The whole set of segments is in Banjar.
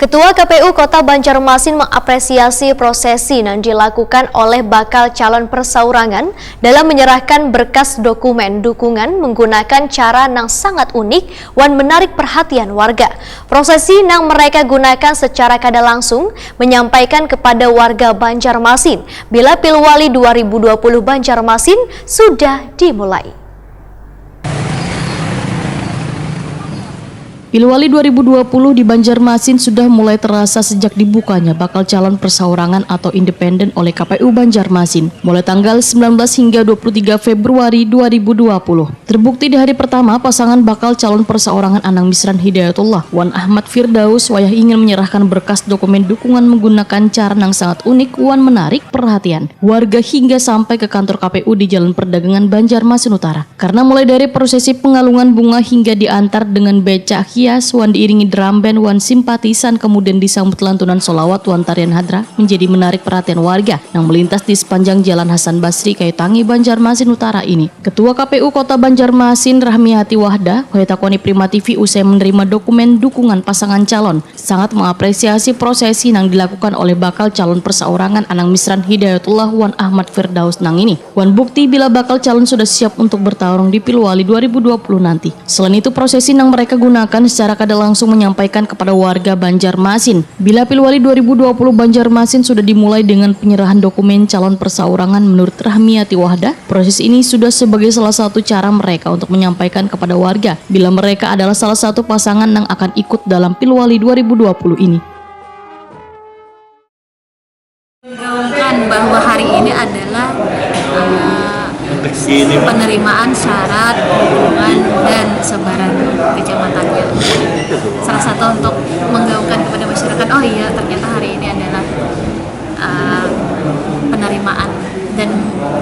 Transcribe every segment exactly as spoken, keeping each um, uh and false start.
Ketua K P U Kota Banjarmasin mengapresiasi prosesi yang dilakukan oleh bakal calon persaurangan dalam menyerahkan berkas dokumen dukungan menggunakan cara nang sangat unik wan menarik perhatian warga. Prosesi nang mereka gunakan secara kada langsung menyampaikan kepada warga Banjarmasin bila Pilwali dua ribu dua puluh Banjarmasin sudah dimulai. Pilwali dua ribu dua puluh di Banjarmasin sudah mulai terasa sejak dibukanya bakal calon persaurangan atau independen oleh K P U Banjarmasin, mulai tanggal sembilan belas hingga dua puluh tiga Februari dua ribu dua puluh. Terbukti di hari pertama, pasangan bakal calon persaurangan Anang Misran Hidayatullah wan Ahmad Firdaus wayah ingin menyerahkan berkas dokumen dukungan menggunakan cara nang sangat unik wan menarik perhatian warga hingga sampai ke kantor K P U di Jalan Perdagangan Banjarmasin Utara. Karena mulai dari prosesi pengalungan bunga hingga diantar dengan becak hias wan diiringi drum band wan simpatisan, kemudian disambut lantunan solawat wan tarian hadrah, menjadi menarik perhatian warga yang melintas di sepanjang Jalan Hasan Basri, Kayu Tangi, Banjarmasin Utara ini. Ketua K P U Kota Banjarmasin, Rahmiati Wahda, wayah takoni Prima T V usai menerima dokumen dukungan pasangan calon, sangat mengapresiasi prosesi yang dilakukan oleh bakal calon persaurangan Anang Misran Hidayatullah wan Ahmad Firdaus nang ini. Wan bukti bila bakal calon sudah siap untuk bertarung di Pilwali dua ribu dua puluh nanti. Selain itu, prosesi yang mereka gunakan secara kada langsung menyampaikan kepada warga Banjarmasin bila Pilwali dua ribu dua puluh Banjarmasin sudah dimulai dengan penyerahan dokumen calon persaurangan. Menurut Rahmiati Wahda, proses ini sudah sebagai salah satu cara mereka untuk menyampaikan kepada warga bila mereka adalah salah satu pasangan yang akan ikut dalam Pilwali dua ribu dua puluh ini. Menggaungkan bahwa hari ini adalah, eh, penerimaan syarat dukungan dan sebaran kecamatannya. Salah satu untuk menggaungkan kepada masyarakat, oh iya, ternyata hari ini adalah, eh, penerimaan, dan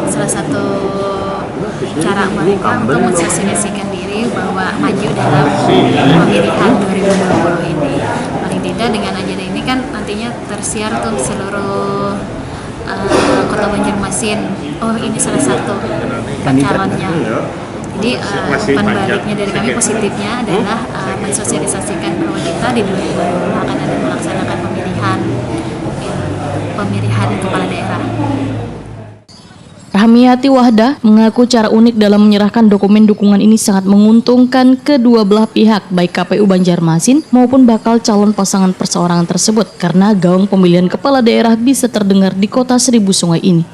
salah satu cara mereka untuk mensosialisasikan diri bahwa maju dalam pemilihan dua ribu dua puluh ini. Paling tidak dengan acara ini kan nantinya tersiar tuh seluruh, eh, Kota Banjarmasin. Oh, ini salah satu calonnya. Jadi, eh, umpan baliknya dari kami, positifnya adalah, eh, mensosialisasikan bahwa kita di dua ribu dua puluh akan ada melaksanakan pemilihan, ya, pemilihan kepala daerah. Rahmiati Wahda mengaku cara unik dalam menyerahkan dokumen dukungan ini sangat menguntungkan kedua belah pihak, baik K P U Banjarmasin maupun bakal calon pasangan perseorangan tersebut, karena gaung pemilihan kepala daerah bisa terdengar di Kota Seribu Sungai ini.